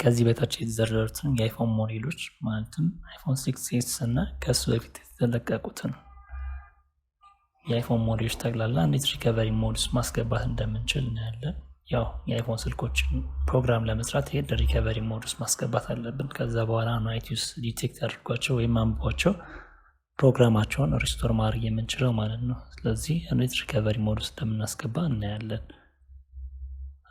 ከዚህ በታች የተዘረዘሩትን የ iPhone ሞዴሎች፣ ማለትም iPhone 6s እና ከሱ በፊት የተለቀቁትን የ iPhone ሞዴሎች ጠቅላላ እንዴት recovery mode ውስጥ ማስገባት እንደምንችል እናያለን። ያው የ iPhone ስልኮችን ፕሮግራም ለመስራት ይሄ recovery mode ውስጥ ማስገባት አለብን። ከዛ በኋላ ነው iTunes detect አድርጓቸው ወይም አንብቧቸው ፕሮግራማቸውን restore ማድረግ የምንችለው ማለት ነው። ስለዚህ እንዴት recovery mode ውስጥ እንደምናስገባ እናያለን።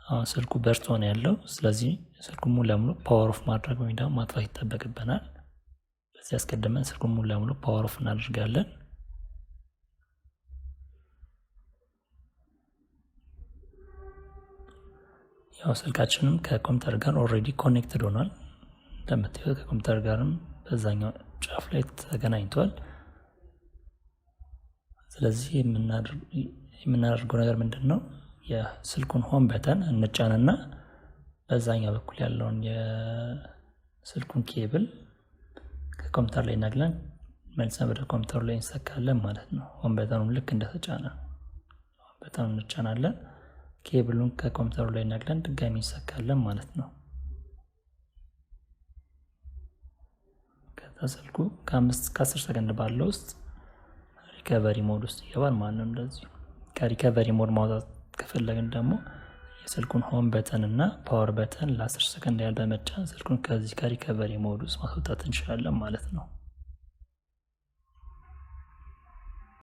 አሁን ስልኩ በርቶ ነው ያለው። ስለዚህ ስልኩ ሙሉ ለሙሉ power off ማድረግ ወይም ደግሞ ማጥፋት ይጠበቅብናል። በዚህ አስቀድመን ስልኩን ሙሉ ለሙሉ power off እናደርጋለን። ያው ስልካችንም ከኮምፒውተር ጋር already connected ሆኗል። እንደምታዩት ከኮምፒውተር ጋርም በዛኛው ጫፍ ላይ ተገናኝቷል። ስለዚህ የምናደርገው ነገር ምንድን ነው? የስልኩን home button እንጫንና በዛኛው በኩል ያለውን የስልኩን ኬብል ከኮምፒውተር ላይ ነቅለን መልሰን ወደ ኮምፒውተሩ ላይ እንሰካለን ማለት ነው። Home button ኑን ልክ እንደተጫነ home button ኑን እንጫናለን። ኬብሉን ከኮምፒውተሩ ላይ ነቅለን ድጋሚ እንሰካለን ማለት ነው። ከዛ ስልኩ ከ5 ከ10 ሰከንድ ባለው ውስጥ recovery mode ውስጥ ይገባል ማለት ነው። እንደዚሁ ከ recovery mode ማውጣት ከፈለግን ደግሞ የስልኩን home button እና power button ለ10 ሰከንድ ያህል በመጫን ስልኩን ከዚህ ከ recovery mode ውስጥ ማስወጣት እንችላለን ማለት ነው።